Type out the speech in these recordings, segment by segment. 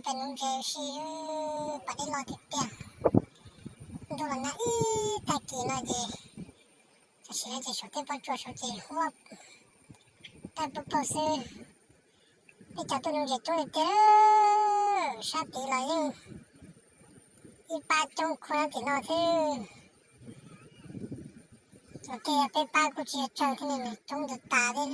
Peb nuv ntses si, pas dej loj tiag tiag. Ntuj los nag ib tag kis no ces tam sim no ces saum tej pob tsuas saud ces huab tawg pawg pawg xwb. Peb cov tuaj nuv ntses coob tiag tiag, sab tid los yeej ib pab coob khuab tim no thiab. Cov kiag peb pab kuj tsis yog tsawg thiab, nws coob ntawd tas thiab.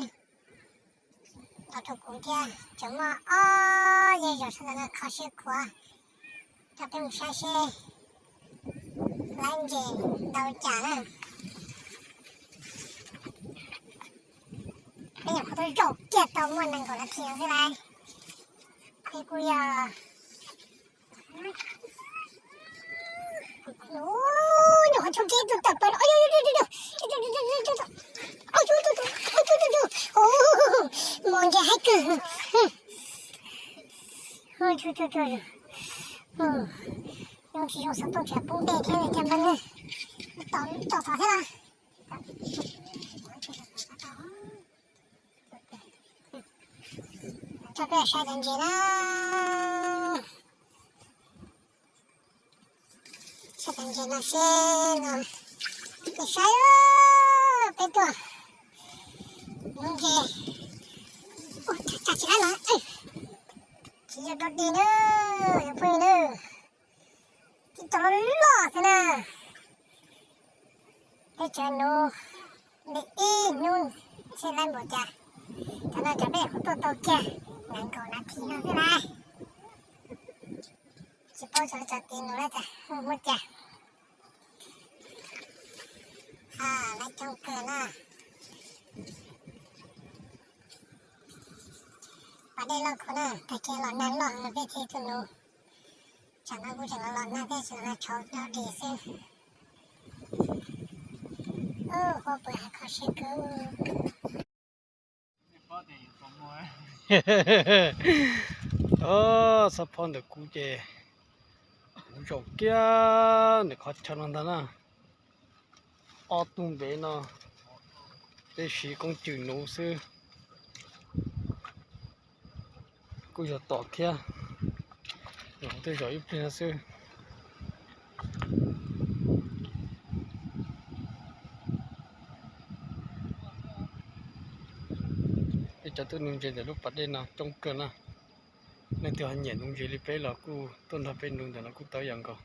Los rau kuv thiab, tseem muaj ob yawg zos sawv ntawm no kho siab khuav, coj peb mus saib seb lawv ntses ntau cas na. Peb nyuam qhuav tuaj zaum kiag tau muaj nees nkaum nas this no xwb lauj. Peb kuj yog nyuam qhuav tshau kiag tus tawm plaws no, mus ntses haib kawg. Zoo tsis zoo xov tooj tseem poob dej thiab, cas npawg, tom tom tom thiab los. Coj peb saib cov ntses na. Saib cov ntses no seb no. Peb saib, peb tuaj nuv ntses. Ua cas tsis lab los, tsis yog dog dig na, yog phooj ywg na. Tib tug loj loj xwb na. Peb tseem nuv li ib hnub seb lab npaum cas. Cov no cov peb kuj tuaj tau kiag nees nkaum nas this no xwb lauj. Tsis paub xyov cov tid nuv lab cas, muaj cas. Ha, lab coob kawg na. Pas dej loj khuv na, tag kis los nag loj peb thiaj tuaj nuv. Tsam no kuj tseem los los nag thiab, tseem los nag tshauv dog dig xwb. Huab pw hais kho siab kawg. Txhob phob ntawm kuv ces kuv zaum kiag ntawm qhov chaw no ntag na. Ob tug ntev no peb siv koob cws nuv xwb. Kuj yog tom thiab, twb zaum ib pliag xwb. Peb cov tuaj nuv ntses ntawm lub pas dej no coob kawg na. Leej twg ho nyiam nuv ntses li peb los kuj tuaj nrog peb nuv ntawm no kuj tau ib yam nkaus.